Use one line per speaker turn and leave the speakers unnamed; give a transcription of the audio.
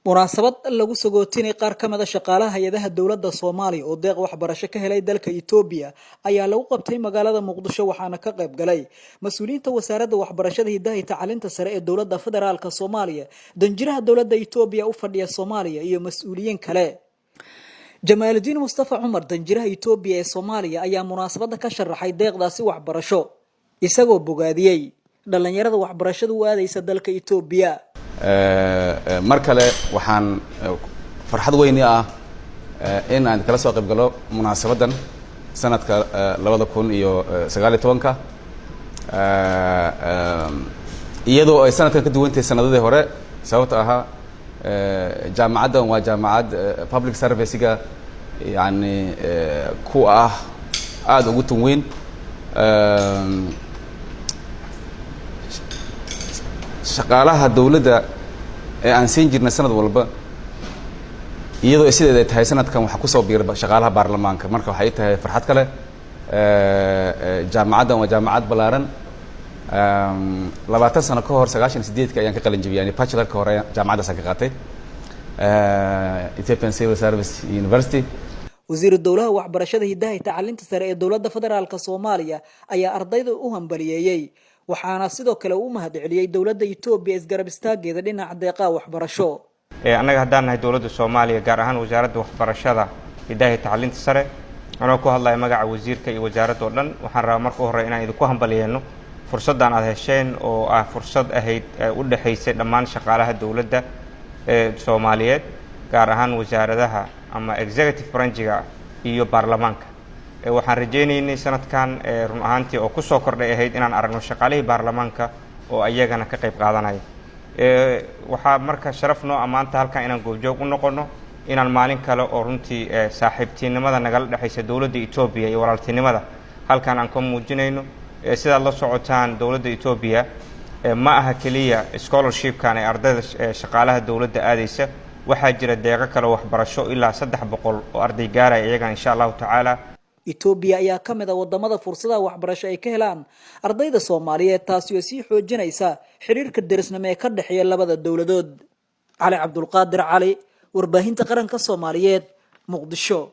Munaasabad lagu sagootinay qaar ka mid ah shaqaalaha hay-adaha dowladda Soomaaliya oo deeq waxbarasho ka helay dalka Itoobiya ayaa lagu qabtay magaalada Muqdisho, waxaana ka qayb galay mas-uuliyiinta Wasaaradda Waxbarashada, Hidaha iyo Tacliinta Sare ee Dowladda Federaalka Soomaaliya, danjiraha dowladda Itoobiya u fadhiya Soomaaliya iyo mas-uuliyiin kale. Jamaaludiin Mustafa Cumar, danjiraha Itoobiya ee Soomaaliya, ayaa munaasabadda ka sharaxay deeqdaasi waxbarasho, isagoo bogaadiyey dhalinyarada waxbarashada u aadaysa dalka Itoobiya.
Mar kale waxaan farxad weyni ah in aan kala soo qayb galo munaasabaddan sanadka 2019-ka, iyadoo ay sanadkan ka duwan tahay sanadadii hore, sababta ahaa jaamacaddan waa jaamacad public service-ga yani ku ah aada ugu tun weyn. Shaqaalaha dawladda ee aan siin jirnay sanad walba, iyadoo sideed ay tahay, sanadkan waxaa kusoo biiray shaqaalaha baarlamaanka. Marka waxay tahay farxad kale. Jaamacaddan waa jaamacad ballaaran. 20 sano ka hor, 98-ka, ayaan ka qalin jabiyay. Yani bachelorka hore jaamacaddaasaan ka qaatay, Ethiopian Civil Service University.
Wasiiru dowlaha Waxbarashada, Hidaha iyo Tacliinta Sare ee Dowladda Federaalka Soomaaliya ayaa ardayda u hambaliyeeyey, waxaana sidoo kale uu mahad celiyey dowladda Itoobiya isgarab istaageeda dhinaca deeqaha waxbarasho.
Annaga haddaan nahay dowladda Soomaaliya, gaar ahaan Wasaaradda Waxbarashada, Hidaha iyo Tacliinta Sare, anoo ku hadlaya magaca wasiirka iyo wasaaradda oo dhan, waxaan rabaa marka hore inaan idinku hambalyeeno fursaddan aad hesheen, oo ah fursad ahayd u dhexaysay dhammaan shaqaalaha dowladda ee Soomaaliyeed, gaar ahaan wasaaradaha ama executive branch-iga iyo baarlamaanka. Waxaan rajaynaynay sanadkan run ahaantii oo kusoo kordhay ahayd inaan aragno shaqaalihii baarlamaanka oo ayagana ka qayb qaadanaya. Waxaa marka sharaf noo ammaanta halkan inaan goobjoog u noqono, inaan maalin kale oo runtii saaxiibtinimada nagala dhexaysa dowladda Etoobiya iyo walaaltinimada halkan aan ka muujinayno. Sidaad la socotaan, dowladda Etoobiya ma aha keliya scholarshipkan ee ardayda shaqaalaha dowladda aadaysa. Waxaa jira deeqo kale waxbarasho, ilaa 300 oo arday gaaraya iyagana, insha Allahu tacaala.
Etoobiya ayaa ka mid ah wadamada fursadaha waxbarasho ay ka helaan ardayda Soomaaliyeed, taasi oo sii xoojinaysa xiriirka derisnimo ee ka dhexeeya labada dowladood. Cali Cabdulqaadir Cali, Warbaahinta Qaranka Soomaaliyeed, Muqdisho.